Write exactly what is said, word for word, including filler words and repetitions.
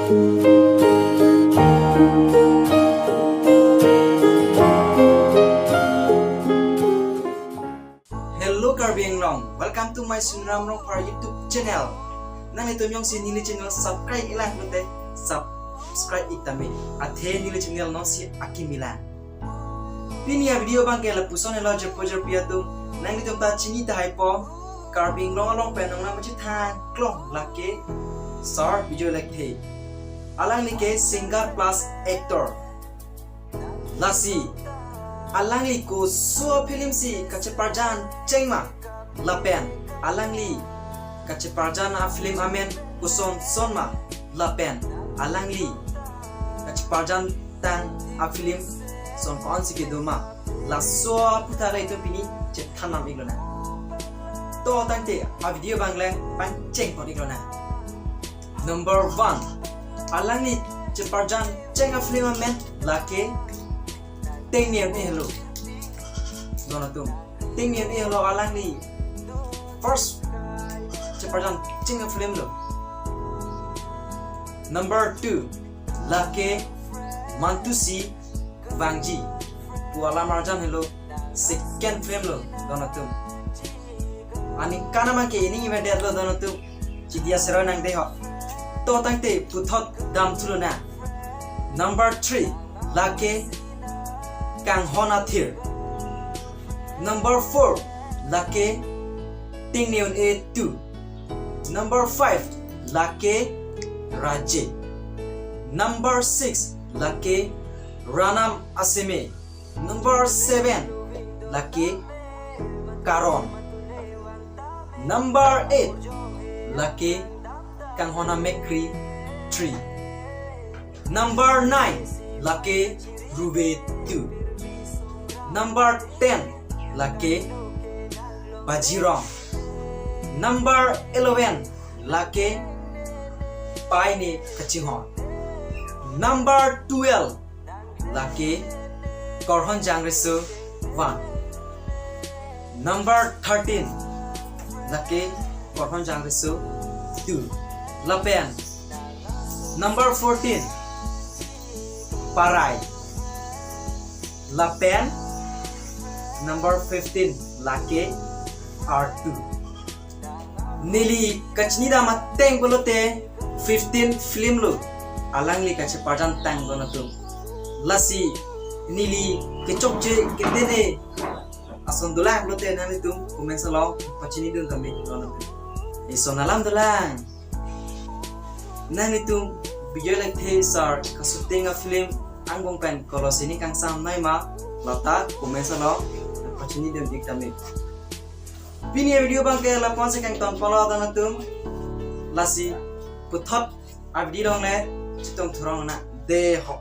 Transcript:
Hello Karbi Anglong, welcome to my Sunram Rongphar YouTube channel. Nanglitum jongsi neli channel subscribe-ik lang pulote, subscribe-ik tame. Athe neli channel jongsi akimi lang. Pini avideo abangke lapuson helo jirpo jirpi atum. Nanglitum ta chini tahaipo. Karbi Anglong along pen nangnang pachethang klong lake Sir Bijoy Lekthe. Alangli ke singer plus actor. Lasi alangli koso film si kacheparjan cheng ma, lapen alangli kacheparjan a-film amen koson son ma, lapen alangli kacheparjan tang a-film son ko-an si kedo ma, laso aputhak le itum pini chethan nam-ik lonang. To tangte avideo abang le pangcheng pon-ik lonang. Number one, alangli cheparjan cheng a-film amen lake Tengne Un-e Helo. Don atum, Tengne Un-e Helo alangli first cheparjan cheng a-film lo. Number two, lake Mantusi Vangji pu alam arjan helo, second film lo don atum. Aningkan amang ke ining imedet lo don atum. Chidi asero nang de ho. To tangte puthot damthu lonang. Number three, lake Kanghon Athir. Number four, lake Tengne Un-e Two. Number five, lake Raje. Number six, lake Ranam Aseme. Number seven, lake Karon. Number eight, lake Kanghon Amekkri Three. Number nine, lake Ruve Two. Number ten, lake Bajirong. Number eleven, lake Paine Kachinghon. Number twelve, lake Korhon Jangreso One. Number thirteen, lake Korhon Jangreso Two. Lapen number fourteen, Parai. Lapen number fifteen, lake R Two. Neli kachini dam ateng pulote fifteen film lo alangli kacheparjan tang don atum. Lasi neli kechokche kedene ason dolang pulote nanglitum comments along pachini dun tame don atum. Ison alam dolang. Nanglitum Bijoy Lekthe sir kashooting a-film angbong pen kolo sini kangsam nai ma, lata comments along pachini dun-ik tame. Pini avideo abangke lapu-an si kangton ponlo don atum. Lasi puthot avideo along le chetong thurong nang de ho.